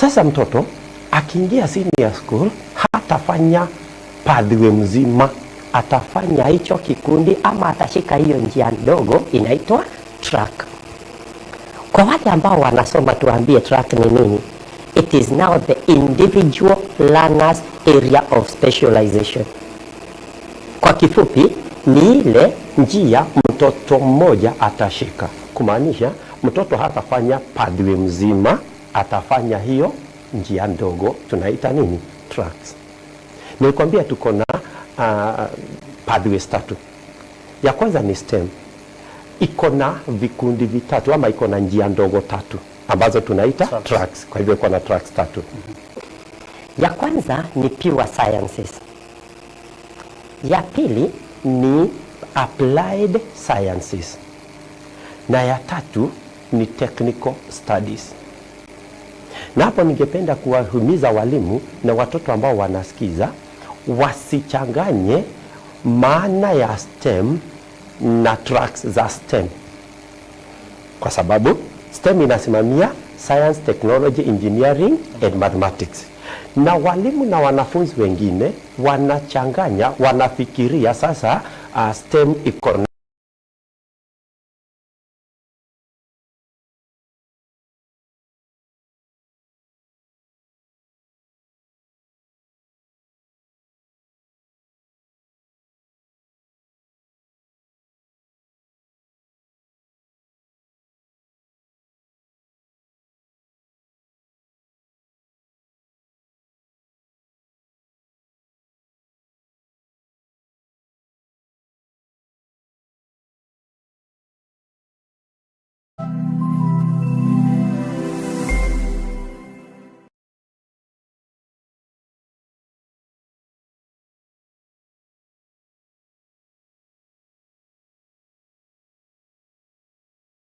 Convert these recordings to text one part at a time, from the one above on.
Sasa mtoto akiingia senior school hatafanya pathway mzima, atafanya hicho kikundi ama atashika hiyo njia ndogo inaitwa track. Kwa wale ambao wanasoma, tuambie track ni nini? It is now the individual learners area of specialization. Kwa kifupi ni ile njia mtoto mmoja atashika, kumaanisha mtoto hatafanya pathway mzima, atafanya hiyo njia ndogo tunaita nini? Tracks. Nilikwambia tuko na pathways tatu. Ya kwanza ni STEM, iko na vikundi vitatu ama iko na njia ndogo tatu ambazo tunaita Tracks. Tracks. Kwa hivyo iko na tracks tatu. Ya kwanza ni pure sciences, ya pili ni applied sciences na ya tatu ni technical studies. Na hapo ningependa kuwahimiza walimu na watoto ambao wanasikiza wasichanganye maana ya STEM na tracks za STEM, kwa sababu STEM inasimamia science, technology, engineering and mathematics, na walimu na wanafunzi wengine wanachanganya, wanafikiria sasa STEM iko na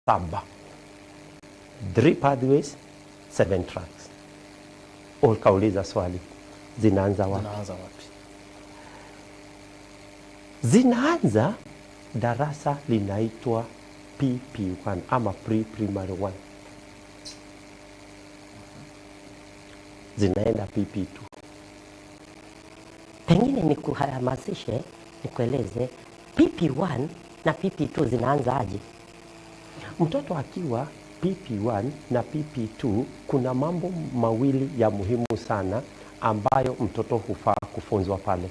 saba. Three pathways, seven tracks. Ukauliza swali, zinaanza wapi? Zinaanza wapi? Zinaanza darasa linaitwa PP1 ama pre-primary 1, zinaenda PP2. Pengine nikuhamasishe, nikueleze PP1 na PP2 zinaanza aje. Mtoto akiwa PP1 na PP2, kuna mambo mawili ya muhimu sana ambayo mtoto hufaa kufunzwa pale.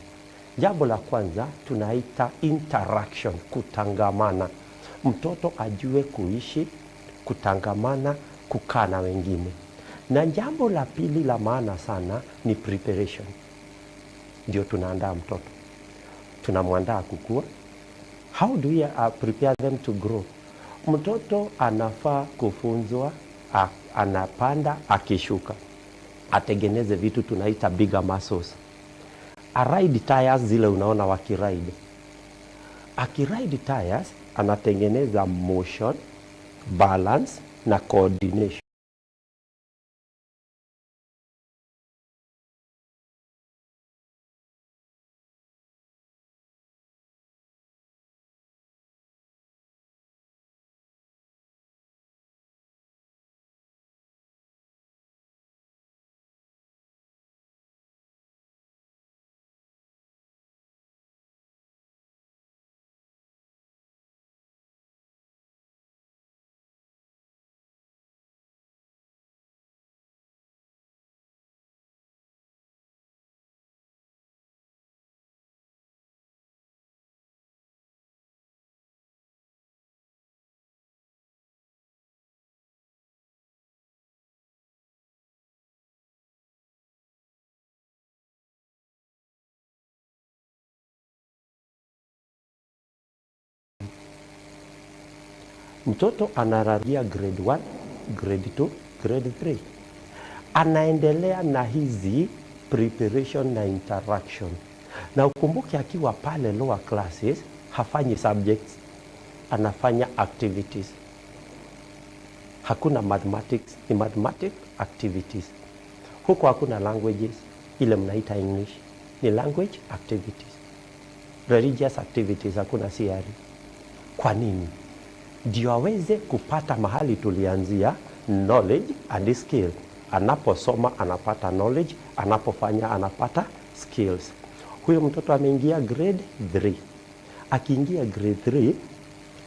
Jambo la kwanza tunaita interaction, kutangamana. Mtoto ajue kuishi, kutangamana, kukaa na wengine. Na jambo la pili la maana sana ni preparation. Ndio tunaandaa mtoto, tunamwandaa kukua. How do we prepare them to grow? Mtoto anafaa kufunzwa, anapanda akishuka, atengeneze vitu tunaita bigger muscles, aride tires zile unaona wakiride. Akiride tires anatengeneza motion, balance na coordination. Mtoto anararia grade 1, grade 2, grade 3. Anaendelea na hizi preparation na interaction. Na ukumbuke akiwa pale lower classes hafanyi subjects, anafanya activities. Hakuna mathematics, ni mathematic activities. Huko hakuna languages, ile mnaita English, ni language activities. Religious activities, hakuna CRE. Kwa nini? Ndio aweze kupata mahali tulianzia, knowledge and skill. Anaposoma anapata knowledge, anapofanya anapata skills. Huyo mtoto ameingia grade 3. Akiingia grade 3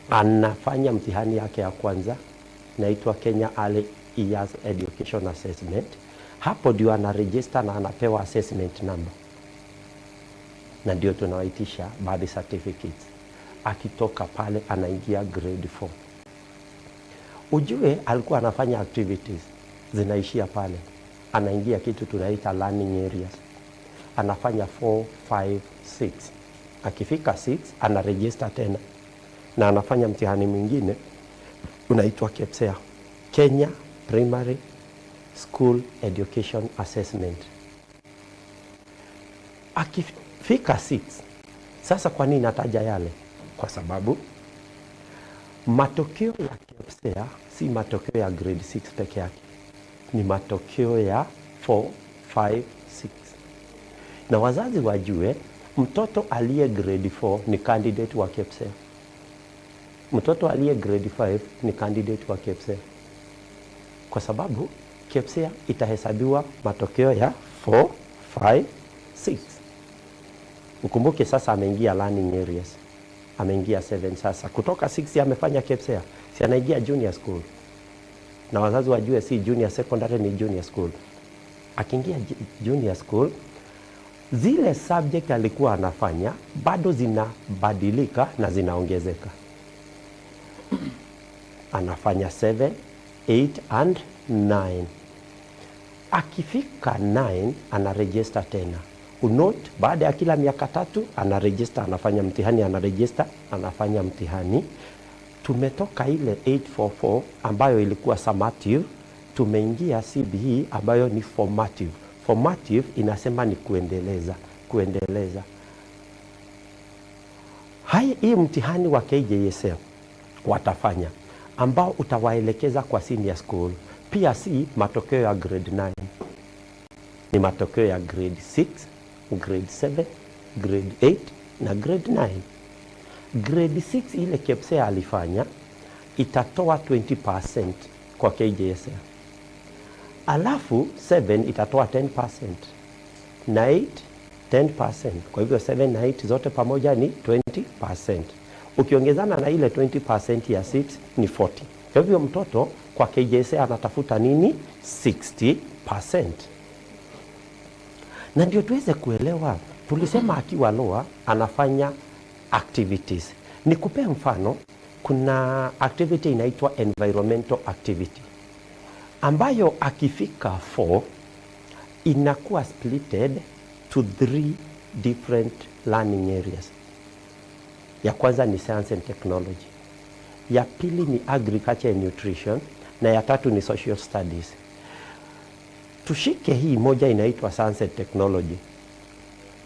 anafanya mtihani yake ya kwanza inaitwa Kenya Early Years Education Assessment. Hapo ndio anaregister na anapewa assessment number, na ndio tunawaitisha birth certificates. Akitoka pale anaingia grade 4. Ujue alikuwa anafanya activities zinaishia pale, anaingia kitu tunaita learning areas, anafanya 4, 5, 6. Akifika 6 anaregister tena na anafanya mtihani mwingine unaitwa KPSEA, Kenya Primary School Education Assessment. Akifika 6, sasa kwa nini nataja yale? Kwa sababu matokeo ya KPSEA si matokeo ya grade 6 peke yake, ni matokeo ya 4, 5, 6. Na wazazi wajue mtoto aliye grade 4 ni candidate wa KPSEA, mtoto aliye grade 5 ni candidate wa KPSEA, kwa sababu KPSEA itahesabiwa matokeo ya 4, 5, 6. Ukumbuke sasa ameingia learning areas, ameingia 7 sasa. Kutoka 6 amefanya KPSEA, si anaingia junior school, na wazazi wajue si junior secondary, ni junior school. Akiingia junior school, zile subject alikuwa anafanya bado zinabadilika na zinaongezeka. Anafanya 7, 8 and 9. Akifika 9 anaregister tena. Unote, baada ya kila miaka 3 anaregister, anafanya mtihani, anaregister, anafanya mtihani. Tumetoka ile 844 ambayo ilikuwa summative, tumeingia CBE ambayo ni formative. Formative inasema ni kuendeleza, kuendeleza. Hai, hii mtihani wa KJSEA watafanya ambao utawaelekeza kwa senior school. Pia si matokeo ya grade 9, ni matokeo ya grade 6, grade 7, grade 8 na grade 9. Grade 6 ile KPSEA alifanya itatoa 20% kwa KJSEA, alafu 7 itatoa 10% na 8 10%. Kwa hivyo 7 na 8 zote pamoja ni 20%. Ukiongezana na ile 20% ya 6 ni 40. Kwa hivyo mtoto kwa KJSEA anatafuta nini? 60%. Na ndio tuweze kuelewa, tulisema akiwa lower anafanya activities. Nikupee mfano, kuna activity inaitwa environmental activity ambayo akifika 4 inakuwa splitted to 3 different learning areas. Ya kwanza ni science and technology, ya pili ni agriculture and nutrition, na ya tatu ni social studies. Tushike hii moja inaitwa science and technology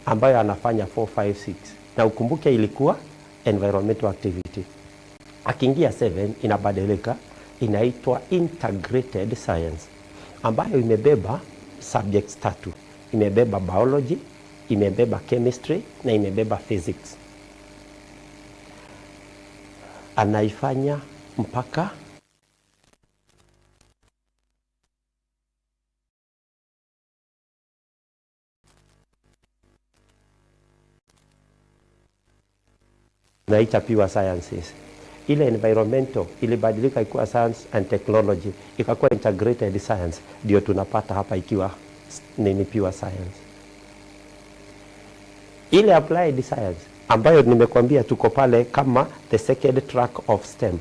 ambayo anafanya 4, 5, 6, na ukumbuke ilikuwa environmental activity. Akiingia 7 inabadilika, inaitwa integrated science ambayo imebeba subjects tatu. Imebeba biology, imebeba chemistry na imebeba physics. Anaifanya mpaka naita pure sciences. Ile environmental ilibadilika ikuwa science and technology, ikakuwa integrated science, ndio tunapata hapa ikiwa nini pure science. Ile applied science ambayo nimekuambia tuko pale kama the second track of STEM,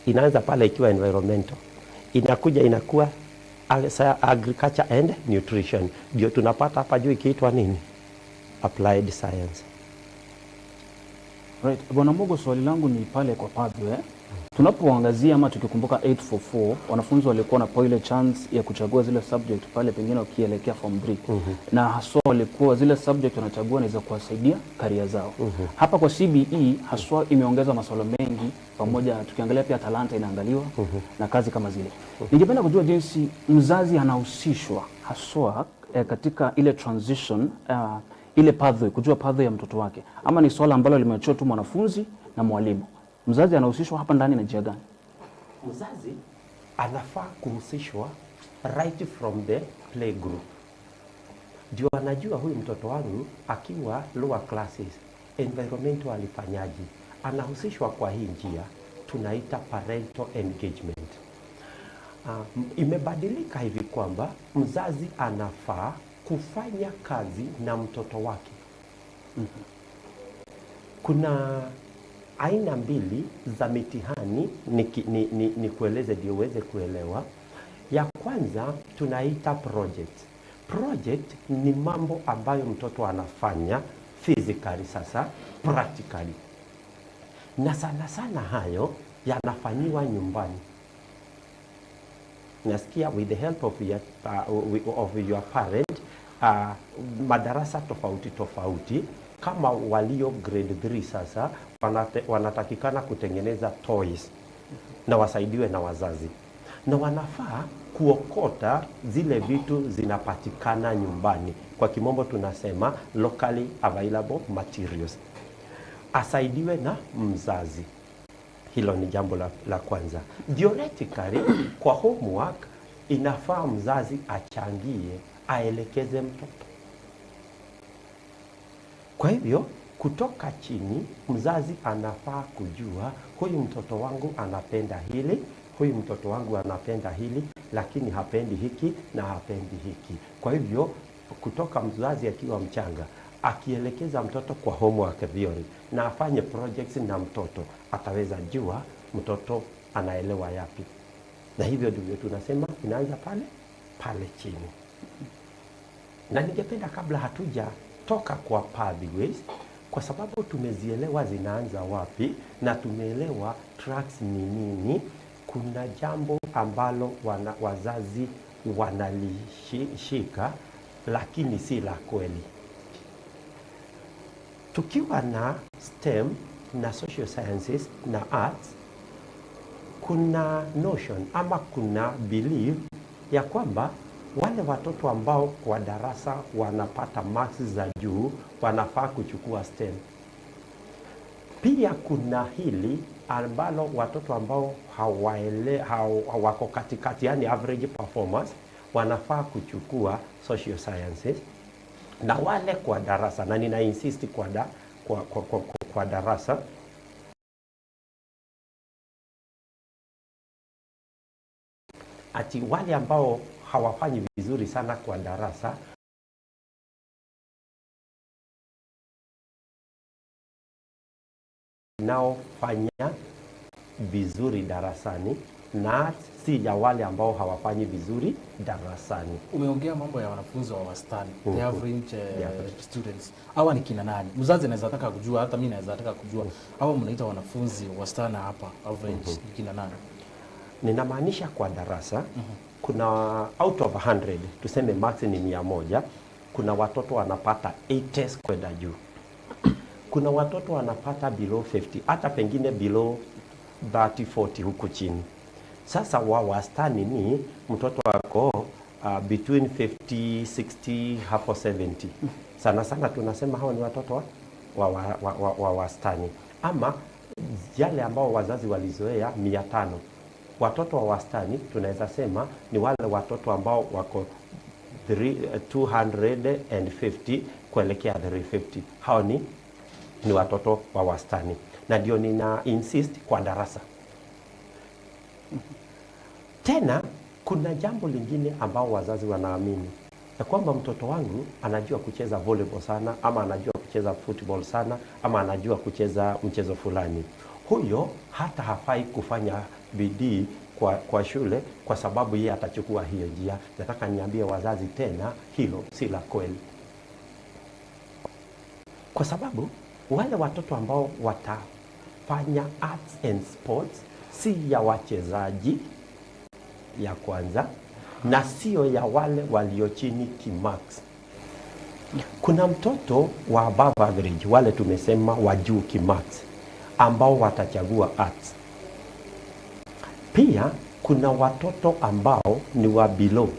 inaanza pale ikiwa environmental, inakuja inakuwa agriculture and nutrition, ndio tunapata hapa juu ikiitwa nini, applied science. Right. Bwana Mbogo, swali langu ni pale kwa pathway. Tunapoangazia ama tukikumbuka 844 wanafunzi walikuwa wanapewa ile chance ya kuchagua zile subject pale pengine wakielekea form 3. Na haswa walikuwa zile subject wanachagua ni za kuwasaidia career zao. Hapa kwa CBE haswa imeongeza masuala mengi, pamoja tukiangalia pia talanta inaangaliwa na kazi kama zile. Ningependa kujua jinsi mzazi anahusishwa haswa katika ile transition, ile pathway, kujua pathway ya mtoto wake, ama ni swala ambalo limeachiwa tu mwanafunzi na mwalimu? Mzazi anahusishwa hapa ndani na njia gani? Mzazi anafaa kuhusishwa right from the playgroup. Ndio anajua huyu mtoto wangu akiwa lower classes environmental alifanyaje, anahusishwa kwa hii njia tunaita parental engagement. Imebadilika hivi kwamba mzazi anafaa kufanya kazi na mtoto wake. Kuna aina mbili za mitihani nikueleze ndio uweze kuelewa. Ya kwanza tunaita project. Project ni mambo ambayo mtoto anafanya physically, sasa practically, na sana sana hayo yanafanyiwa nyumbani. Nasikia with the help of your parent, madarasa tofauti tofauti kama walio grade 3 sasa wanatakikana kutengeneza toys na wasaidiwe na wazazi, na wanafaa kuokota zile vitu zinapatikana nyumbani, kwa kimombo tunasema locally available materials, asaidiwe na mzazi. Hilo ni jambo la kwanza. Theoretically, kwa homework inafaa mzazi achangie, aelekeze mtoto. Kwa hivyo kutoka chini, mzazi anafaa kujua huyu mtoto wangu anapenda hili, huyu mtoto wangu anapenda hili, lakini hapendi hiki na hapendi hiki. Kwa hivyo kutoka mzazi akiwa mchanga akielekeza mtoto kwa homework theory na afanye projects na mtoto, ataweza jua mtoto anaelewa yapi, na hivyo ndivyo tunasema inaanza pale pale chini. Na ningependa kabla hatuja toka kwa pathways, kwa sababu tumezielewa zinaanza wapi na tumeelewa tracks ni nini, kuna jambo ambalo wazazi wanalishika lakini si la kweli. Tukiwa na STEM na social sciences na arts, kuna notion ama kuna belief ya kwamba wale watoto ambao kwa darasa wanapata marks za juu wanafaa kuchukua STEM. Pia kuna hili ambalo watoto ambao hawako katikati, yani average performance, wanafaa kuchukua social sciences, na wale kwa darasa, na nina insist kwa, da, kwa, kwa, kwa, kwa, kwa darasa ati wale ambao hawafanyi vizuri sana kwa darasa naofanya vizuri darasani na si ya wale ambao hawafanyi vizuri darasani. Umeongea mambo ya wanafunzi wa wastani, the average The average. students. Hawa ni kina nani? Mzazi anaweza taka kujua, hata mimi naweza taka kujua. Hawa mnaita wanafunzi wastani hapa average ni kina nani? Ninamaanisha kwa darasa kuna out of 100, tuseme max ni 100, kuna watoto wanapata 80 kwenda juu, kuna watoto wanapata below 50, hata pengine below 30 40 huku chini. Sasa wa wastani ni mtoto wako between 50 60 hapo 70. Sana sana tunasema hao ni watoto wa wastani, ama yale ambao wazazi walizoea 500. Watoto wa wastani tunaweza sema ni wale watoto ambao wako 250 kuelekea 350. Hao ni watoto wa wastani, na ndio nina insist kwa darasa. Tena kuna jambo lingine ambao wazazi wanaamini ya kwamba mtoto wangu anajua kucheza volleyball sana, ama anajua kucheza football sana, ama anajua kucheza mchezo fulani. Huyo hata hafai kufanya bidii kwa shule kwa sababu yeye atachukua hiyo njia. Nataka niambie wazazi tena, hilo si la kweli, kwa sababu wale watoto ambao watafanya arts and sports si ya wachezaji ya kwanza, na sio ya wale walio chini kimax. Kuna mtoto wa above average, wale tumesema wa juu kimax, ambao watachagua arts. Pia kuna watoto ambao ni wa below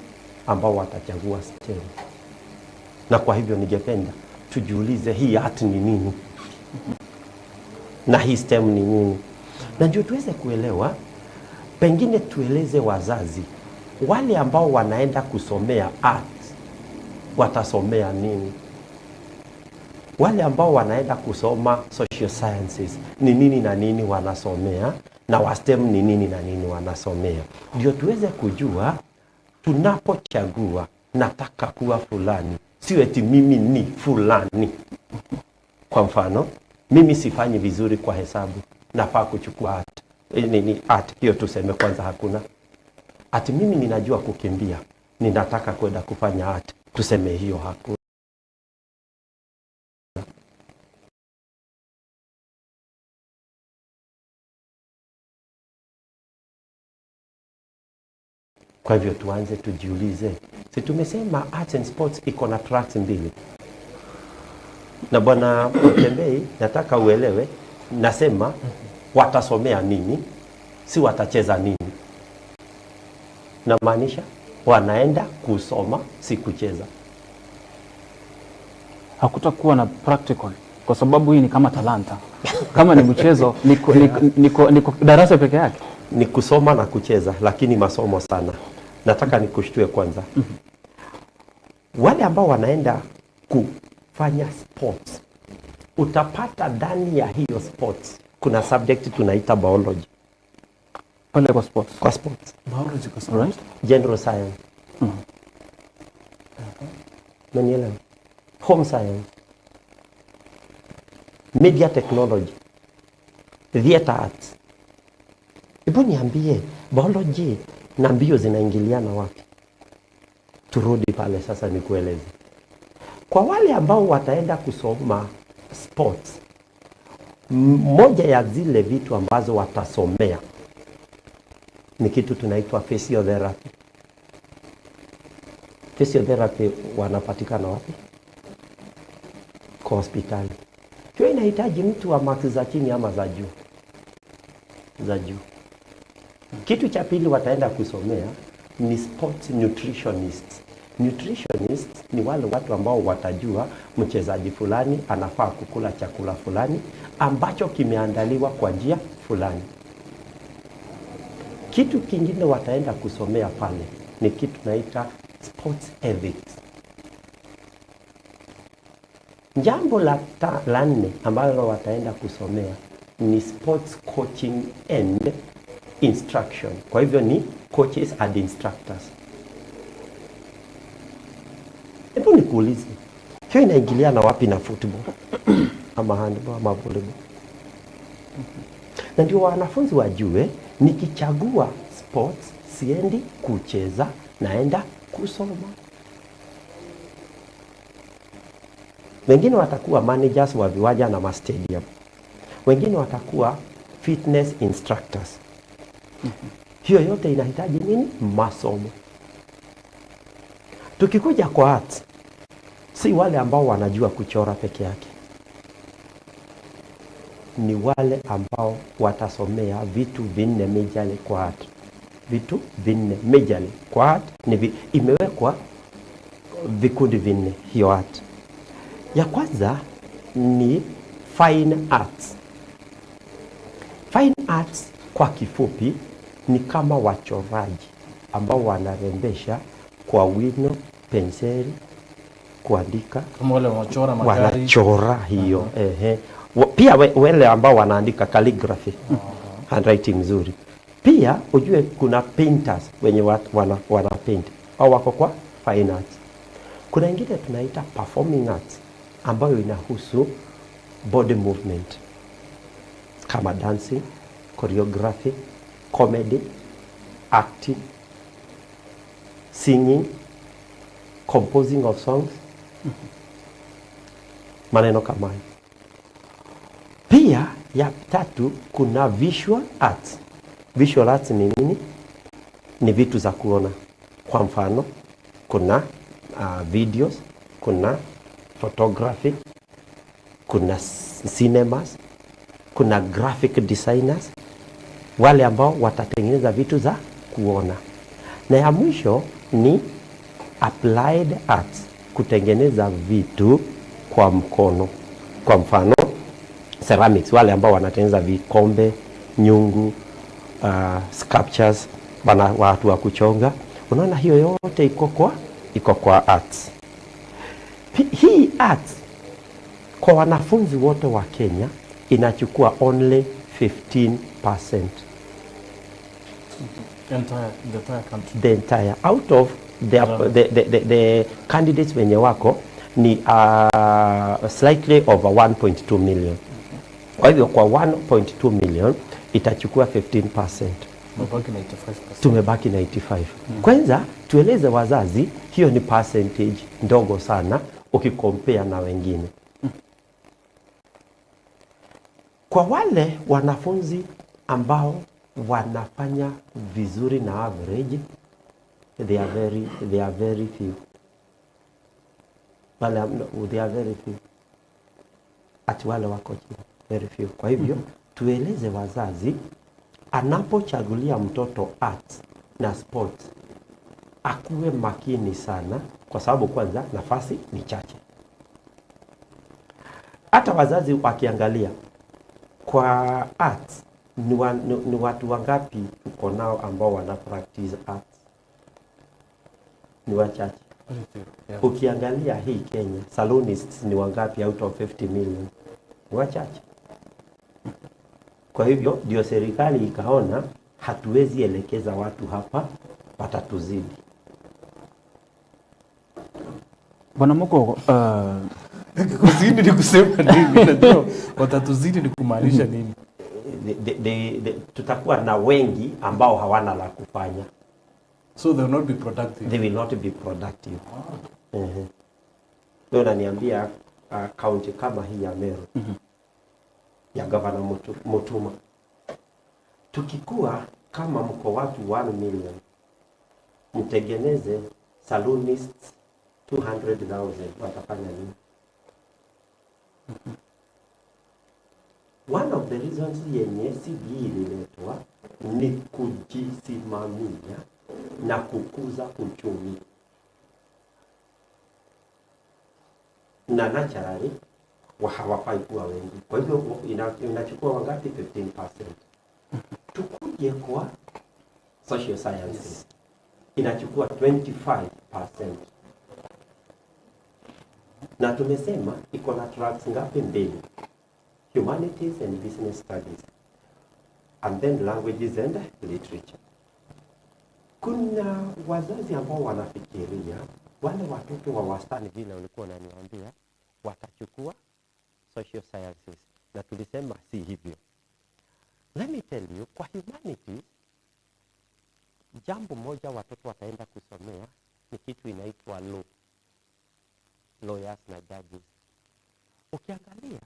ambao watachagua STEM. Na kwa hivyo ningependa tujiulize hii art ni nini na hii STEM ni nini, na ndio tuweze kuelewa. Pengine tueleze wazazi Wale ambao wanaenda kusomea art watasomea nini? Wale ambao wanaenda kusoma social sciences ni nini na nini wanasomea, na wa STEM ni nini na nini wanasomea, ndio tuweze kujua tunapochagua nataka kuwa fulani, sio eti mimi ni fulani. Kwa mfano, mimi sifanyi vizuri kwa hesabu, nafaa kuchukua art. Nini art hiyo? Tuseme kwanza hakuna ati mimi ninajua kukimbia, ninataka kwenda kufanya art, tuseme hiyo hakuna. Kwa hivyo tuanze tujiulize, si tumesema arts and sports iko na tracks mbili, na bwana Mtembei, nataka uelewe, nasema watasomea nini, si watacheza nini. Namaanisha wanaenda kusoma, si kucheza. Hakutakuwa na practical kwa sababu hii ni kama talanta. Kama ni mchezo niko darasa peke yake. Ni kusoma na kucheza, lakini masomo sana. Nataka nikushtue kwanza. Wale ambao wanaenda kufanya sports, utapata ndani ya hiyo sports kuna subject tunaita biology. Pale kwa sports. Kwa sports. Biology kwa sports. Right? General science. Umenielewa? Home science. Media technology. Theater arts. Hebu niambie, biology na mbio zinaingiliana wapi? Turudi pale sasa nikueleze. Kwa wale ambao wataenda kusoma sports, moja ya zile vitu ambazo watasomea ni kitu tunaitwa physiotherapy. Physiotherapy wanapatikana wapi? Kwa hospitali. Hiyo inahitaji mtu wa marks za chini ama za juu? Za juu. Kitu cha pili wataenda kusomea ni sports nutritionists. Nutritionists ni wale watu ambao watajua mchezaji fulani anafaa kukula chakula fulani ambacho kimeandaliwa kwa njia fulani. Kitu kingine wataenda kusomea pale ni kitu tunaita sports ethics. Jambo la nne ambalo wataenda kusomea ni sports coaching and instruction. Kwa hivyo ni coaches and instructors. Hebu nikuulize, hiyo inaingiliana wapi na football ama handball ama volleyball? Na ndio wanafunzi wajue, nikichagua sports siendi kucheza, naenda kusoma. Wengine watakuwa managers wa viwanja na ma stadium, wengine watakuwa fitness instructors. Hiyo yote inahitaji nini? Masomo. Tukikuja kwa arts, si wale ambao wanajua kuchora peke yake, ni wale ambao watasomea vitu vinne majorly kwa art. Vitu vinne majorly kwa art ni imewekwa vikundi vinne hiyo art. Ya kwanza ni fine arts. Fine arts kwa kifupi ni kama wachoraji ambao wanarembesha kwa wino, penseli, kuandika, Kama wale wanachora magari. Wanachora hiyo. Ehe. Pia wale ambao wanaandika calligraphy, handwriting nzuri. Pia ujue kuna painters wenye wana paint au wako kwa fine arts. Kuna ingine tunaita performing arts ambayo inahusu body movement kama dancing, choreography, comedy, acting, singing, composing of songs, maneno kama hayo. Pia ya tatu kuna visual arts. Visual arts ni nini? Ni vitu za kuona. Kwa mfano, kuna videos, kuna photography, kuna cinemas, kuna graphic designers, wale ambao watatengeneza vitu za kuona. Na ya mwisho ni applied arts, kutengeneza vitu kwa mkono. Kwa mfano ceramics, wale ambao wanatengeneza vikombe, nyungu, sculptures, watu wa kuchonga, Unaona hiyo yote iko kwa arts. Hii arts kwa wanafunzi wote wa Kenya inachukua only 15%. The entire country. The entire, out of the candidates wenye wako ni slightly over 1.2 million. Kwa hivyo kwa 1.2 million itachukua 15%. Mabaki 95%. Tumebaki 95. Kwanza tueleze wazazi hiyo ni percentage ndogo sana ukicompare na wengine. Kwa wale wanafunzi ambao wanafanya vizuri na average, they are very few. Wale, they are very few. Ati wale wako chini, very few. Kwa hivyo tueleze wazazi anapochagulia mtoto arts na sports akuwe makini sana, kwa sababu kwanza nafasi ni chache. Hata wazazi wakiangalia kwa arts ni watu wangapi tuko nao ambao wana practice arts? Ni wachache. Very few. Yeah. Ukiangalia hii Kenya, salonists ni wangapi out of 50 million? Ni wachache. Kwa hivyo ndio serikali ikaona hatuwezi elekeza watu hapa, watatuzidi. Bwana Moko, Kuzidi ni kusema nini? Najua watatuzidi ni kumaanisha nini? Tutakuwa na wengi ambao hawana la kufanya. So they will not be productive. They will not be productive. Wewe unaniambia kaunti kama hii ya Meru ya gavana Mutuma, tukikuwa kama mko watu 1 million, mtengeneze salonists 200,000, watafanya nini? One of the reasons yenye CBE ililetwa ni kujisimamia na kukuza uchumi, na naturally hawafai kuwa wengi. Kwa hivyo inachukua wangapi? 15%. Tukuje kwa social sciences, inachukua 25%, na tumesema iko na tracks ngapi? Mbili, humanities and business studies and then languages and literature. Kuna wazazi ambao wanafikiria wale watoto wa wastani, vile ulikuwa unaniambia, watachukua social sciences, na tulisema si hivyo. Let me tell you, kwa humanities, jambo moja watoto wataenda kusomea ni kitu inaitwa law, lawyers na judges. Ukiangalia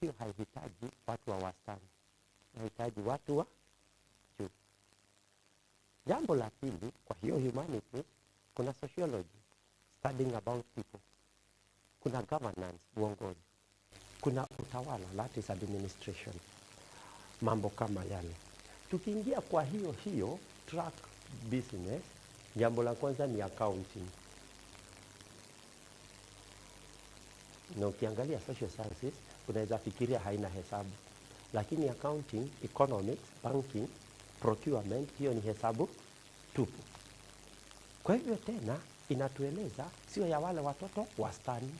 hiyo haihitaji watu wa wastani, inahitaji watu wa juu. Jambo la pili, kwa hiyo humanities kuna sociology, studying about people, kuna governance, uongozi, kuna utawala, that is administration, mambo kama yale. Tukiingia kwa hiyo hiyo track business, jambo la kwanza ni accounting. Na ukiangalia social sciences unaweza fikiria haina hesabu, lakini accounting, economics, banking, procurement, hiyo ni hesabu tupu. Kwa hivyo tena inatueleza sio ya wale watoto wastani.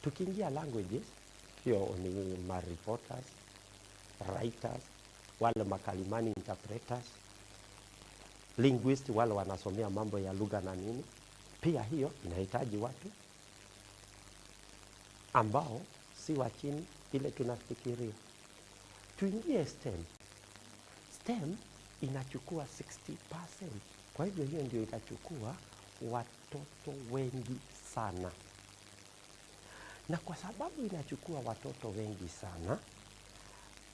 Tukiingia languages, hiyo ni ma reporters, writers, wale makalimani interpreters, linguist, wale wanasomea mambo ya lugha na nini. Pia hiyo inahitaji watu ambao si wa chini ile tunafikiria. Tuingie STEM. STEM inachukua 60%. Kwa hivyo hiyo ndio itachukua watoto wengi sana, na kwa sababu inachukua watoto wengi sana,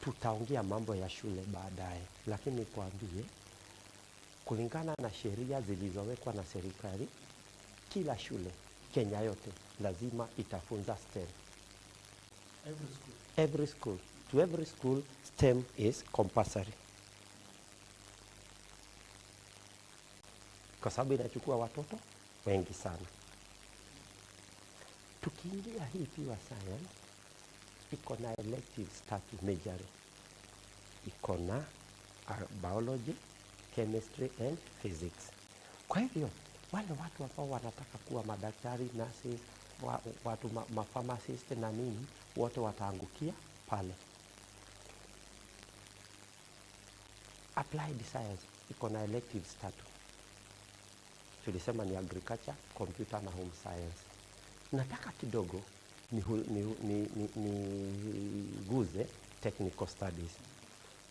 tutaongea mambo ya shule baadaye, lakini kuambie, kulingana na sheria zilizowekwa na serikali, kila shule Kenya yote lazima itafunza STEM. Every school. Every school. To every school, STEM is compulsory. Kwa sababu inachukua watoto wengi sana. Tukiingia hii pure science, iko na electives tatu majorly. Iko na Biology, chemistry and physics. Kwa hivyo wale watu ambao wanataka kuwa madaktari, nurses, watu ma pharmacist na nini, wote wataangukia pale. Applied science iko na electives tatu. Tulisema ni agriculture, computer na home science. Nataka kidogo niguze technical studies.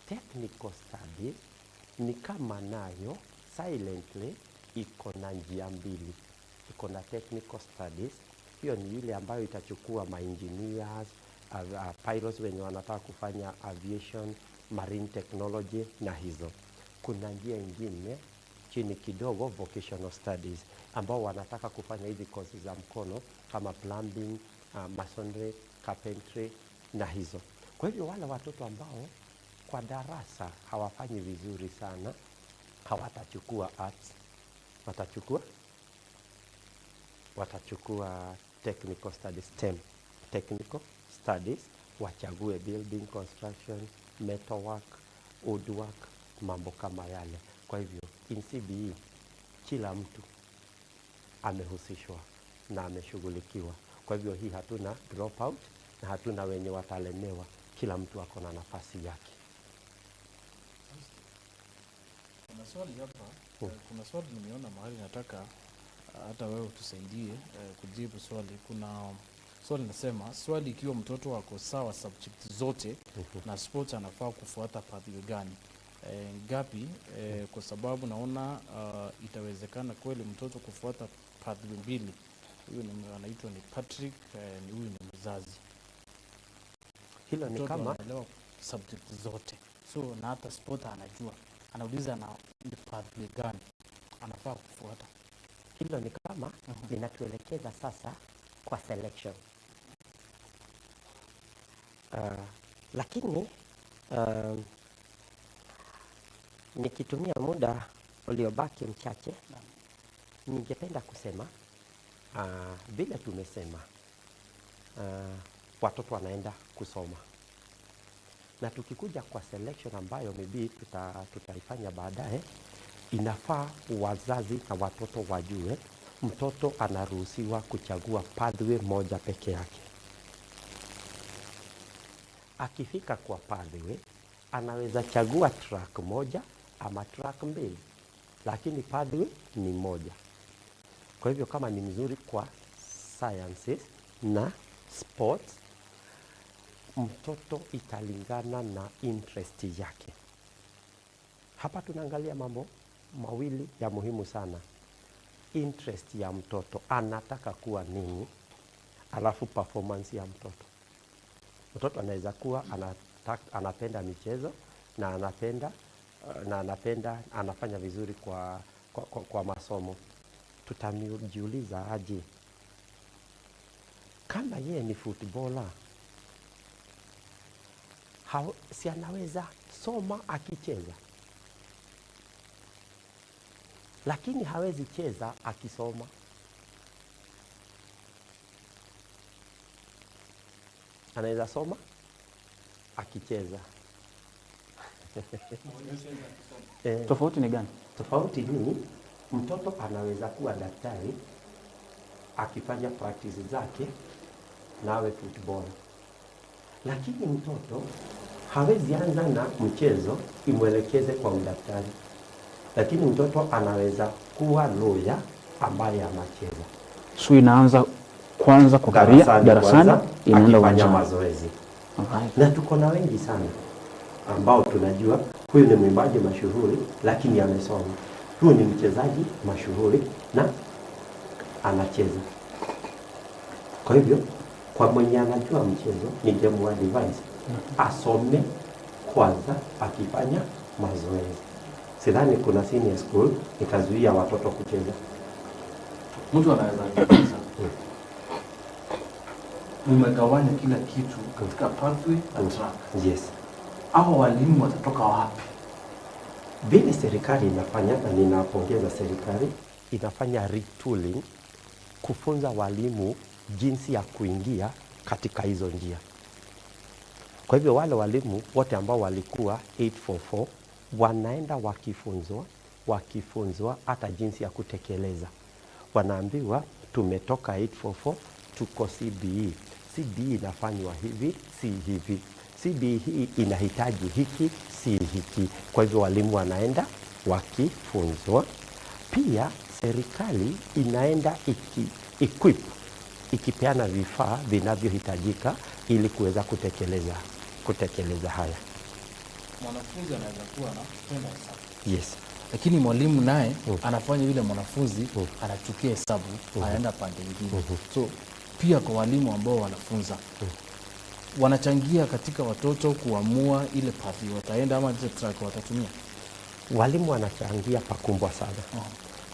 Technical studies ni kama nayo silently iko na njia mbili. Iko na technical studies, hiyo ni ile ambayo itachukua ma engineers, pilots wenye wanataka kufanya aviation, marine technology na hizo. Kuna njia ingine chini kidogo, vocational studies, ambao wanataka kufanya hizi kozi za mkono kama plumbing, masonry, carpentry na hizo. Kwa hivyo wale watoto ambao kwa darasa hawafanyi vizuri sana hawatachukua arts, watachukua technical studies, STEM, technical studies, wachague building construction, metalwork, woodwork, mambo kama yale. Kwa hivyo in CBE kila mtu amehusishwa na ameshughulikiwa. Kwa hivyo hii hatuna dropout na hatuna wenye watalemewa, kila mtu ako na nafasi yake. Kuna swali hapa, kuna swali nimeona mahali nataka hata wewe utusaidie kujibu swali. Kuna swali nasema, swali ikiwa mtoto ako sawa subject zote na sports anafaa kufuata pathway gani? Ngapi? Kwa sababu naona itawezekana kweli mtoto kufuata pathway mbili. Huyu ni anaitwa ni Patrick, huyu ni mzazi. Hilo ni Mtoto kama anaelewa subject zote, so na hata sport anajua, anauliza na ni pathway gani anafaa kufuata. Hilo ni kama linatuelekeza sasa kwa selection. Lakini nikitumia muda uliobaki mchache, ningependa kusema vile tumesema watoto wanaenda kusoma, na tukikuja kwa selection ambayo maybe tutaifanya baadaye, inafaa wazazi na watoto wajue mtoto anaruhusiwa kuchagua pathway moja peke yake. Akifika kwa pathway anaweza chagua track moja ama track mbili, lakini pathway ni moja. Kwa hivyo kama ni mzuri kwa sciences na sports, mtoto italingana na interest yake. Hapa tunaangalia mambo mawili ya muhimu sana: interest ya mtoto, anataka kuwa nini, alafu performance ya mtoto. Mtoto anaweza kuwa anapenda michezo na anapenda anafanya vizuri kwa masomo. Tutajiuliza aje kama yeye ni footballer, si anaweza soma akicheza, lakini hawezi cheza akisoma. Anaweza soma akicheza. Tofauti ni gani? Tofauti ni mtoto anaweza kuwa daktari akifanya practice zake na awe footballer, lakini mtoto hawezi anza na mchezo imwelekeze kwa udaktari, lakini mtoto anaweza kuwa lawyer ambaye anacheza. So inaanza kwanza kwa career, darasani, kwanza, inaenda akifanya uwanjani. mazoezi. Na tuko na wengi sana ambao tunajua huyu ni mwimbaji mashuhuri lakini amesoma, huyu ni mchezaji mashuhuri na anacheza. Kwa hivyo kwa mwenye anajua mchezo ningemuadvise asome kwanza akifanya mazoezi. Sidhani kuna senior school itazuia watoto kucheza. Mtu anaweza kuuliza, mmegawanya kila kitu katika pathway na track. Yes. Hao walimu watatoka wapi? Vile serikali inafanya, na ninapongeza serikali, inafanya retooling kufunza walimu jinsi ya kuingia katika hizo njia. Kwa hivyo wale walimu wote ambao walikuwa 844 Wanaenda wakifunzwa, wakifunzwa hata jinsi ya kutekeleza. Wanaambiwa tumetoka 844 tuko CBE. CBE inafanywa hivi, si hivi. CBE hii inahitaji hiki, si hiki. Kwa hivyo walimu wanaenda wakifunzwa. Pia serikali inaenda iki equip, ikipeana vifaa vinavyohitajika ili kuweza kutekeleza haya. Mwanafunzi anaweza kuwa anapenda hesabu, lakini mwalimu naye anafanya yule mwanafunzi anachukia hesabu, anaenda pande ingine. So pia kwa walimu ambao wanafunza, wanachangia katika watoto kuamua ile path wataenda ama ile track watatumia. Walimu wanachangia pakubwa sana,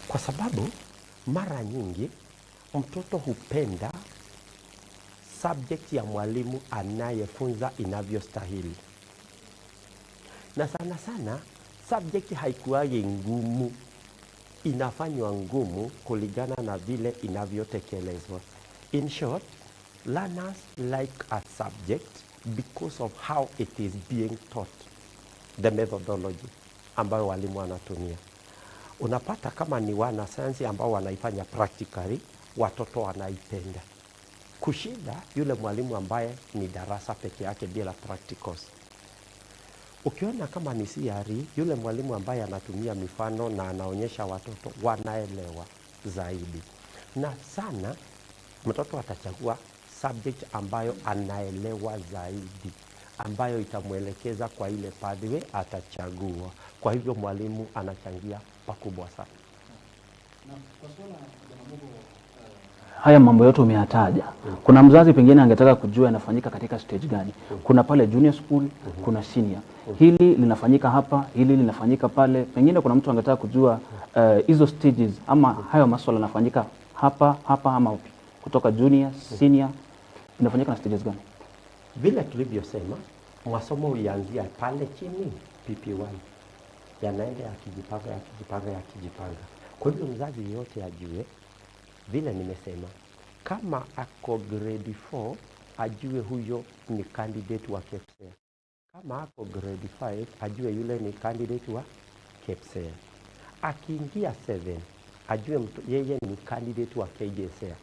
kwa sababu mara nyingi mtoto hupenda subject ya mwalimu anayefunza inavyostahili, na sana sana subject haikuwagi ngumu, inafanywa ngumu kulingana na vile inavyotekelezwa. In short, learners like a subject because of how it is being taught, the methodology ambayo walimu wanatumia. Unapata kama ni wanasayansi ambao wanaifanya practically, watoto wanaipenda kushinda yule mwalimu ambaye ni darasa peke yake bila practicals. Ukiona kama ni CRE, yule mwalimu ambaye anatumia mifano na anaonyesha watoto wanaelewa zaidi, na sana mtoto atachagua subject ambayo anaelewa zaidi, ambayo itamwelekeza kwa ile pathway atachagua. Kwa hivyo mwalimu anachangia pakubwa sana. Haya mambo yote umeyataja. Kuna mzazi pengine angetaka kujua yanafanyika katika stage gani. Kuna pale junior school, kuna senior. Hili linafanyika hapa, hili linafanyika pale. Pengine kuna mtu angetaka kujua hizo stages ama hayo maswala yanafanyika hapa hapa ama wapi? Kutoka junior, senior inafanyika na stages gani? Vile tulivyosema, masomo huanzia pale chini PP1, yanaenda yakijipanga, yakijipanga, yakijipanga. Kwa hivyo mzazi yeyote ajue, vile nimesema, kama ako grade 4 ajue huyo ni candidate wa KPSEA. Kama ako grade 5 ajue yule ni candidate wa KPSEA. Akiingia 7 ajue mtu, yeye ni candidate wa KJSEA.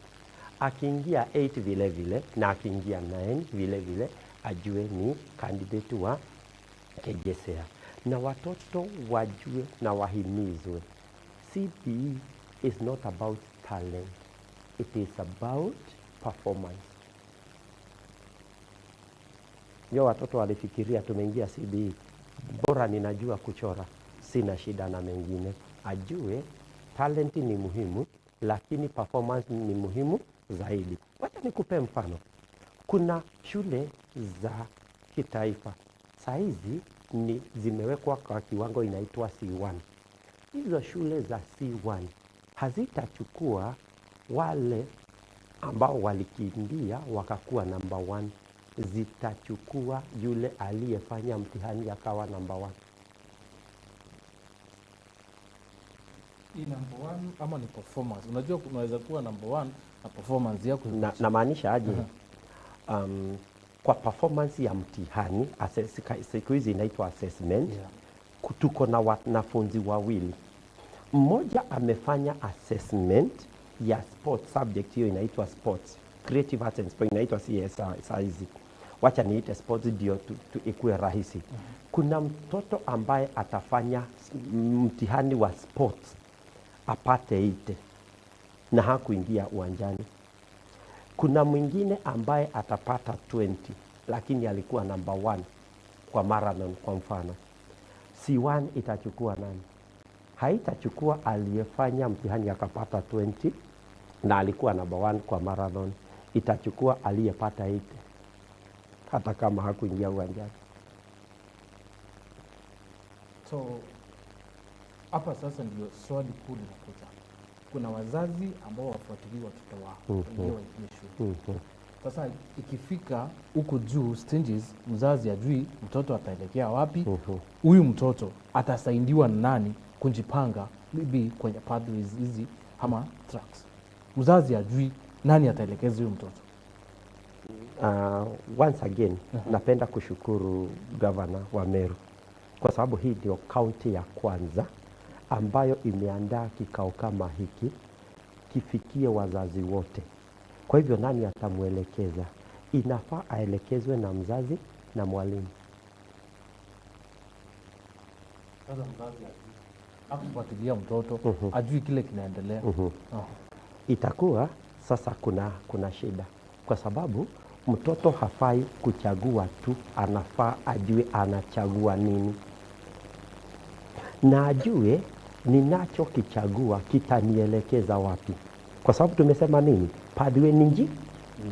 Akiingia 8 vile vile na akiingia 9 vile vile ajue ni candidate wa KJSEA. Na watoto wajue na wahimizwe, CBE is not about talent, it is about performance. Ndio watoto walifikiria tumeingia CBE, bora ninajua kuchora, sina shida na mengine. Ajue talent ni muhimu, lakini performance ni muhimu zaidi. Wacha nikupe mfano. Kuna shule za kitaifa saizi ni zimewekwa kwa kiwango inaitwa C1. Hizo shule za C1 hazitachukua wale ambao walikimbia wakakuwa number one, zitachukua yule aliyefanya mtihani akawa number one. Ni number one ama ni performance? Unajua unaweza kuwa number one na performance yako iko Na, chini. namaanisha aje? Kwa performance ya mtihani siku hizi inaitwa assessment. Tuko na wanafunzi wawili, mmoja amefanya assessment ya sports subject, hiyo inaitwa sports, creative arts and sports, inaitwa CSR saizi, wacha niite sports ndio ikuwe rahisi. Kuna mtoto ambaye atafanya mtihani wa sports apate 8 na hakuingia uwanjani. Kuna mwingine ambaye atapata 20 lakini alikuwa number 1 kwa marathon kwa mfano. C1 itachukua nani? Haitachukua aliyefanya mtihani akapata 20 na alikuwa number 1 kwa marathon. Itachukua aliyepata 8 hata kama hakuingia uwanjani. So hapa sasa ndio swali kuu linakuja. Kuna wazazi ambao wafuatilii watoto wao wengine waingie shule. Sasa ikifika huku juu stages, mzazi ajui mtoto ataelekea wapi. Huyu mtoto atasaidiwa na nani kujipanga maybe kwenye pathways hizi ama tracks. Mzazi ajui nani ataelekeza huyu mtoto. Once again, napenda kushukuru gavana wa Meru. kwa sababu hii ndio kaunti ya kwanza ambayo imeandaa kikao kama hiki kifikie wazazi wote. Kwa hivyo nani atamwelekeza? Inafaa aelekezwe na mzazi na mwalimu. Sasa mzazi ajui, hakufuatilia mtoto, ajui kile kinaendelea. Itakuwa sasa kuna shida, kwa sababu mtoto hafai kuchagua tu, anafaa ajue anachagua nini na ajue ninachokichagua kitanielekeza wapi, kwa sababu tumesema nini? Pathway ni njia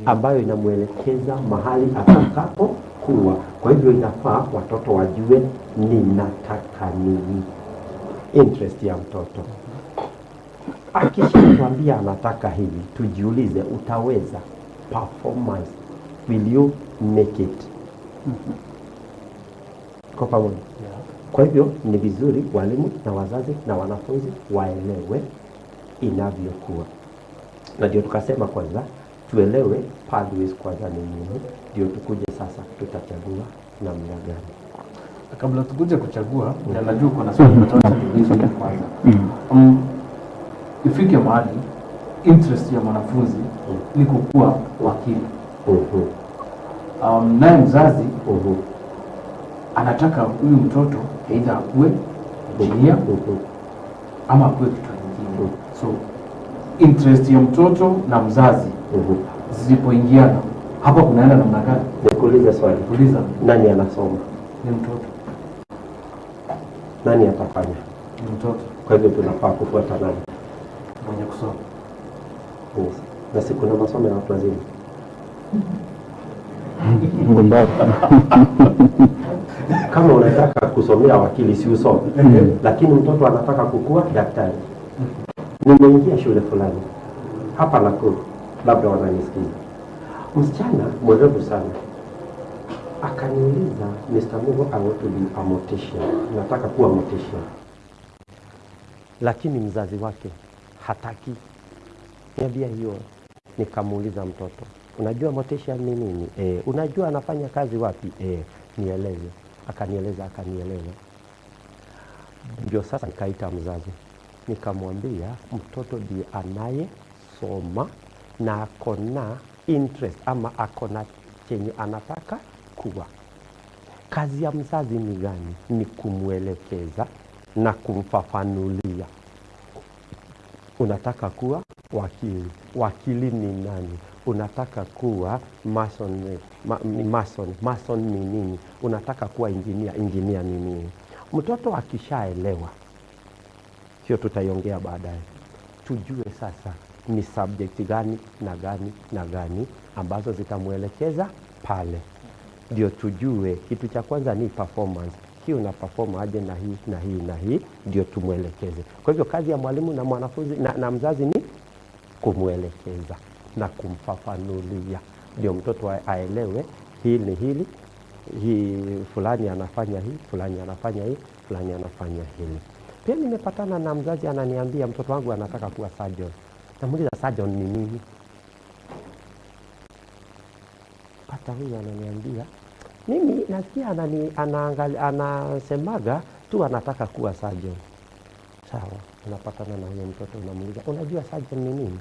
ambayo inamwelekeza mahali atakapo kuwa. Kwa hivyo inafaa watoto wajue ninataka nini, interest ya mtoto. Akishakwambia anataka hivi, tujiulize, utaweza? Performance, will you make it? Kwa pamoja. Kwa hivyo ni vizuri walimu na wazazi na wanafunzi waelewe inavyokuwa, na ndio tukasema kwanza tuelewe pathways kwanza ni nini, ndio tukuje sasa tutachagua namna gani. Kabla tukuje kuchagua, na najua kuna swali nataka niulize kwanza. Ifike mahali interest ya mwanafunzi ni kukuwa wakili. Naye mzazi anataka huyu mtoto aidha akuwe engineer ama akuwe kitu kingine. So interest ya mtoto na mzazi zisipoingiana, hapa kunaenda namna gani? Nikuulize swali, Uliza. nani anasoma? Ni mtoto. Nani atafanya? Ni mtoto. Kwa hivyo tunafaa kufuata nani? Mwenye kusoma. Yes. Na si kuna masomo ya watu wazima? Ngombavu. Kama unataka kusomea wakili si usome, lakini mtoto anataka kukua daktari. Nimeingia shule fulani hapa Nakuru, labda wananisikiza. Msichana mwerevu sana akaniuliza, Mr. Mugo, I want to be a mortician, nataka kuwa mortician, lakini mzazi wake hataki. Niambia hiyo. Nikamuuliza mtoto, unajua mortician ni nini? Unajua anafanya kazi wapi? Nieleze. Akanieleza, akanieleza. Ndio sasa nikaita mzazi, nikamwambia mtoto ndiye anayesoma na akona interest ama akona chenye anataka kuwa. Kazi ya mzazi ni gani? Ni kumwelekeza na kumfafanulia. Unataka kuwa wakili, wakili ni nani? Unataka kuwa mason, mason, mason ni nini? Unataka kuwa engineer, engineer ni nini? Mtoto akishaelewa, sio tutaiongea baadaye, tujue sasa ni subject gani na gani na gani ambazo zitamwelekeza pale, ndio tujue. Kitu cha kwanza ni performance, hii una perform aje na hii na hii na hii, ndio tumwelekeze. Kwa hivyo kazi ya mwalimu na mwanafunzi na mzazi ni kumwelekeza na kumfafanulia, ndio mtoto aelewe hii ni hili, hii fulani anafanya hii, fulani anafanya hii, fulani anafanya hili. Pia nimepatana na mzazi ananiambia mtoto wangu anataka kuwa surgeon. Namuuliza surgeon ni nini? Pata huyu ananiambia mimi nasikia anasemaga tu anataka kuwa surgeon. Sawa, unapatana na huyo mtoto unamuuliza, unajua surgeon ni nini?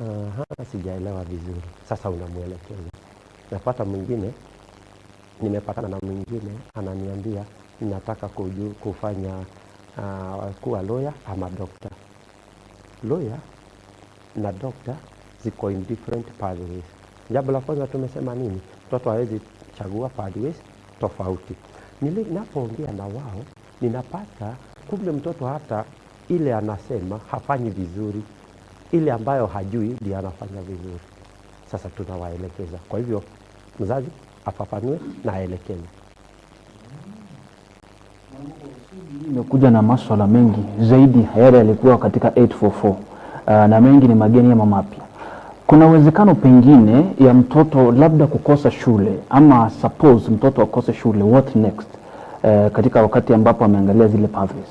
Aha, sijaelewa vizuri. Sasa unamuelekeza. Napata mwingine, nimepatana na mwingine ananiambia nataka kufanya kuwa lawyer ama doctor. Lawyer na doctor ziko in different pathways. Jambo la kwanza tumesema nini? Mtoto hawezi chagua pathways tofauti. Ninapoongea na wao ninapata kumbe mtoto hata ile anasema hafanyi vizuri, ile ambayo hajui ndiye anafanya vizuri. Sasa tunawaelekeza. Kwa hivyo mzazi afafanue na aelekeze. Imekuja na maswala mengi zaidi yale yalikuwa katika 844, na mengi ni mageni ama mapya. Kuna uwezekano pengine ya mtoto labda kukosa shule ama suppose mtoto akose shule, what next? Katika wakati ambapo ameangalia zile pathways.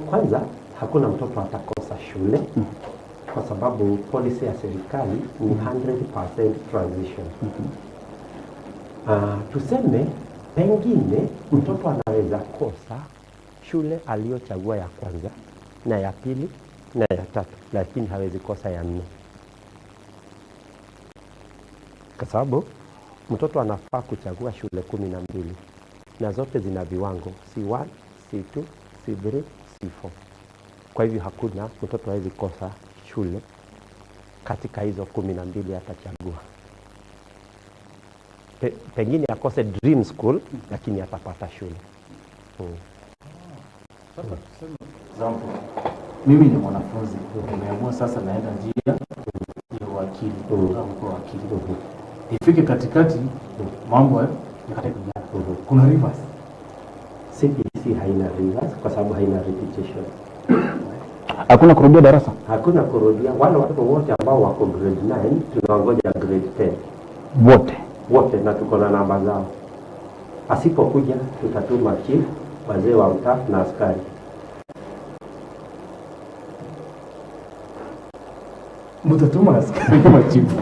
Kwanza hakuna mtoto atakosa shule kwa sababu policy ya serikali ni 100% transition. Tuseme Pengine mtoto anaweza kosa shule aliyochagua ya kwanza na ya pili na ya tatu, lakini hawezi kosa ya nne, kwa sababu mtoto anafaa kuchagua shule 12 na zote zina viwango C1, C2, C3, C4. Kwa hivyo hakuna mtoto hawezi kosa shule katika hizo 12 atachagua. Pengine akose dream school, lakini atapata shule. Sasa tuseme example, mimi ni mwanafunzi, nimeamua sasa naenda njia ya uwakili, nataka kuwa wakili. Ifike katikati mambo yakatae kuingiana. Kuna reverse. CBC haina reverse kwa sababu haina repetition. Hakuna kurudia darasa. Hakuna kurudia. Wale watoto wote ambao wako grade 9 tunawangoja grade 10 Wote. Wote, na tuko na namba zao. Asipokuja tutatuma chief, wazee wa mtaa na askari. Mtatuma askari kama chifu.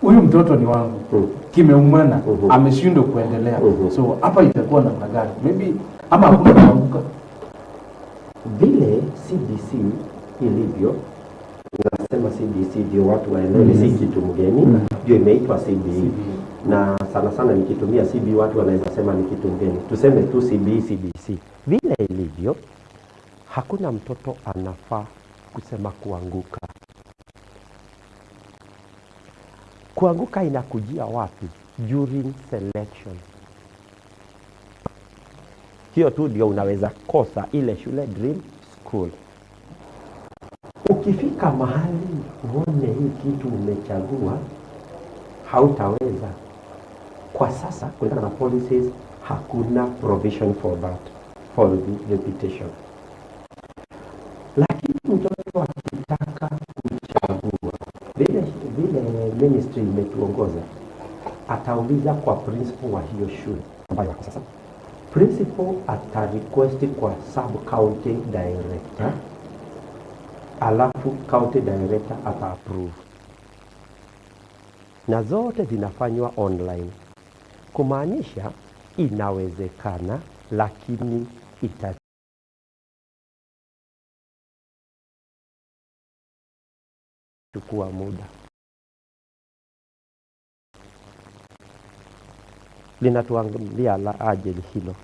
Huyu mtoto ni wangu. Kimeumana, ameshindwa kuendelea. So hapa itakuwa namna gani? Maybe ama hakuna kuanguka. Vile CBC ilivyo, nasema CBC ndio watu waelewe, si kitu mgeni, ndio imeitwa CBE. Na sana sana nikitumia CBE watu wanaweza sema ni kitu mgeni. Tuseme tu CBE, CBC. Vile ilivyo, hakuna mtoto anafaa kusema kuanguka. Kuanguka inakujia wapi? During selection. Hiyo tu ndio unaweza kosa ile shule dream school. Ukifika mahali uone hii kitu umechagua hautaweza. Kwa sasa kulingana na policies hakuna provision for that, for repetition. Lakini mtoto akitaka kuchagua vile ministry imetuongoza, atauliza kwa principal wa hiyo shule ambayo wako sasa. Principal ata request kwa sub county director, alafu county director ata approve, na zote zinafanywa online, kumaanisha inawezekana, lakini itachukua muda. Linatuambia la aje hilo,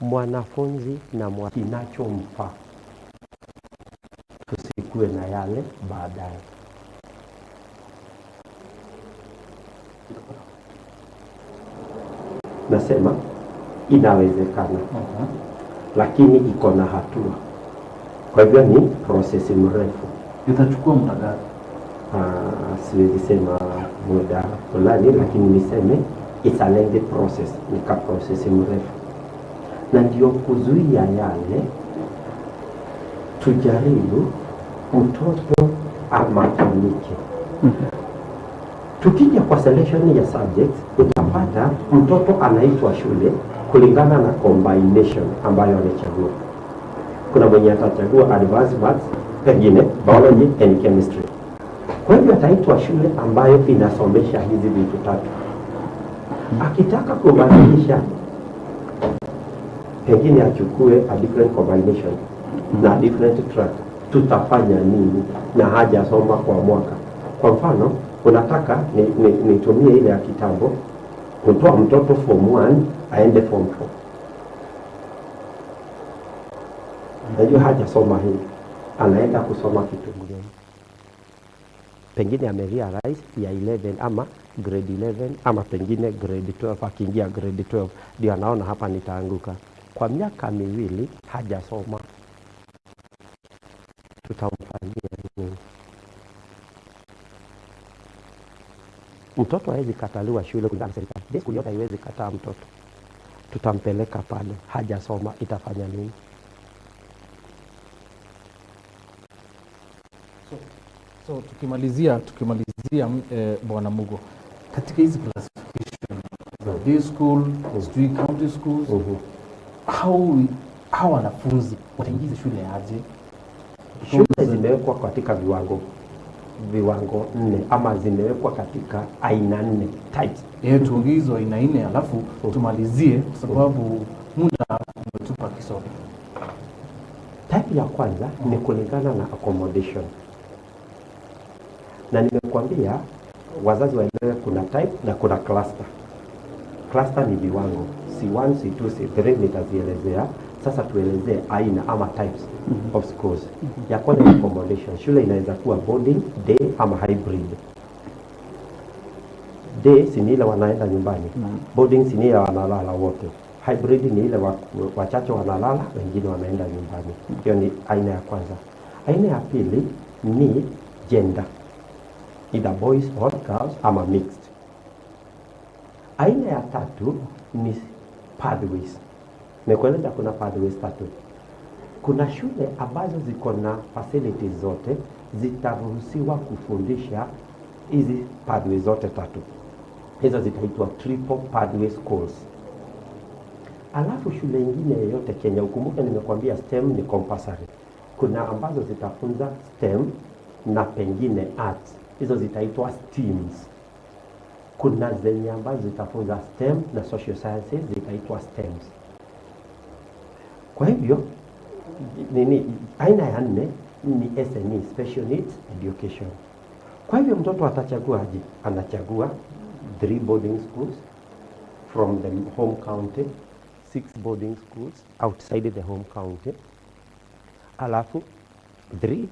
mwanafunzi na kinachomfaa, tusikue na yale baadaye. Nasema inawezekana, lakini iko na hatua. Kwa hivyo ni process mrefu. Itachukua muda gani? Siwezi sema muda fulani, lakini niseme it's a lengthy process, ni ka process mrefu. Na ndio kuzuia yale, tujaribu mtoto amakinike. Tukija kwa selection ya subjects, utapata mtoto anaitwa shule kulingana na combination ambayo amechagua. Kuna mwenye atachagua advanced maths, pengine biology and chemistry. Kwa hivyo ataitwa shule ambayo inasomesha hizi vitu tatu. Akitaka kubadilisha, pengine achukue a different combination na a different track, tutafanya nini na hajasoma kwa mwaka? Kwa mfano, unataka nitumie ile ya kitambo kutoa mtoto form 1 aende form 4. Najua hajasoma hii, anaenda kusoma kitu gani? Pengine amerealize ya 11 ama grade 11 ama pengine grade 12. Akiingia grade 12 ndio anaona hapa nitaanguka. Kwa miaka miwili hajasoma, tutamfanyia nini? Mtoto hawezi kataliwa shule kulingana na serikali. Day school yote haiwezi kataa mtoto. Tutampeleka pale, hajasoma, itafanya nini? So tukimalizia, Bwana Mugo, katika hizi classification za day school, sijui county schools, how wanafunzi wataingiza shule aje? Shule zimewekwa katika viwango viwango nne ama zimewekwa katika aina nne, types. Tuongee hizo aina nne alafu tumalizie kwa sababu muda umetupa kisogo. Type ya kwanza ni kulingana na accommodation, na nimekuambia wazazi waelewe kuna type na kuna cluster. Cluster ni viwango C1, C2, C3 nitazielezea. Sasa tuelezee aina ama types of schools. Ya kwanza ni accommodation. Shule inaweza kuwa boarding, day ama hybrid. Day si ni ile wanaenda nyumbani. Boarding si ni ile wanalala wote. Hybrid ni ile wachache wanalala, wengine wanaenda nyumbani. Hiyo ni aina ya kwanza. Aina ya pili ni gender, either boys or girls ama mixed. Aina ya tatu ni pathways. Nimekueleza kuna pathways tatu. Kuna shule ambazo ziko na facilities zote zitaruhusiwa kufundisha hizi pathways zote tatu. Hizo zitaitwa triple pathway schools. Alafu shule ingine yoyote Kenya, ukumbuke nimekuambia STEM ni compulsory. Kuna ambazo zitafunza STEM na pengine arts, hizo zitaitwa STEAMs. Kuna zenye ambazo zitafunza STEM na social sciences zitaitwa STEMs. Kwa hivyo nini, aina ya nne ni SNE, special needs education. Kwa hivyo mtoto atachagua aje? Anachagua 3 boarding schools from the home county, 6 boarding schools outside the home county, alafu 3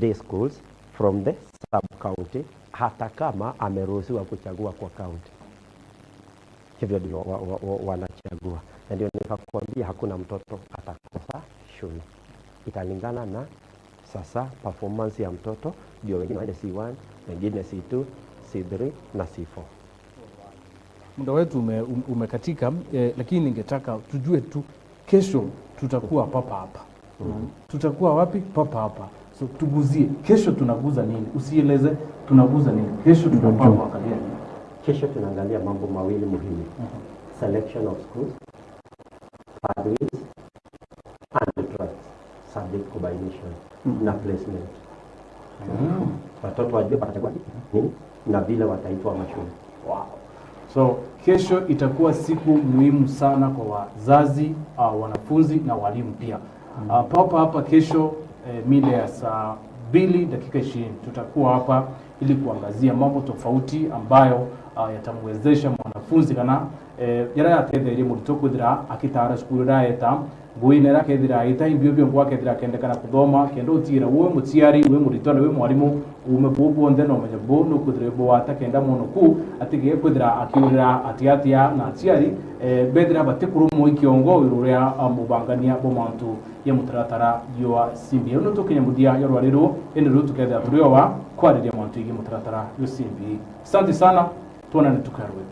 day schools from the sub county, hata kama ameruhusiwa kuchagua kwa county. Hivyo ndio wanachagua, na ndio nikakwambia hakuna mtoto atakosa shule, italingana na sasa performance ya mtoto, ndio wengine waende C1, wengine C2, C3 na C4. Muda wetu umekatika, lakini ningetaka tujue tu kesho tutakuwa papa hapa. Tutakuwa wapi? Papa hapa. So tuguzie kesho tunaguza nini? Usieleze tunaguza nini. Kesho tunapaa kuangalia nini? Kesho tunaangalia mambo mawili muhimu. Selection of schools, pathways and tracks, subject combination na placement. Watoto wajue watachagua nini na vile wataitwa mashule. Wow. So kesho itakuwa siku muhimu sana kwa wazazi, wanafunzi na walimu pia. Papa hapa kesho mida ya saa 2:20 tutakuwa hapa ili kuangazia mambo tofauti ambayo yatamwezesha mwanafunzi kana yara yatetherie mũrutwo kwithira akitara cukuru iraeta ngui nera kethira aita imbio bio akethira akendekana kuthoma kenda utiira we muciari we mũrutwo na we mwarimu ume buu buonthe na umenye buu nukwithira bu atakenda muno ku atige kwithira akiurira atiatia na aciari bethira batikurumwo ikiongo uria mubangania bo mantu ya mutaratara ywa simbi no tukinya muthia ya rwariru indi riu tukethira turi owa kwariria mantu igi mutaratara yo simbi. Asante sana, tuonane tukarwe.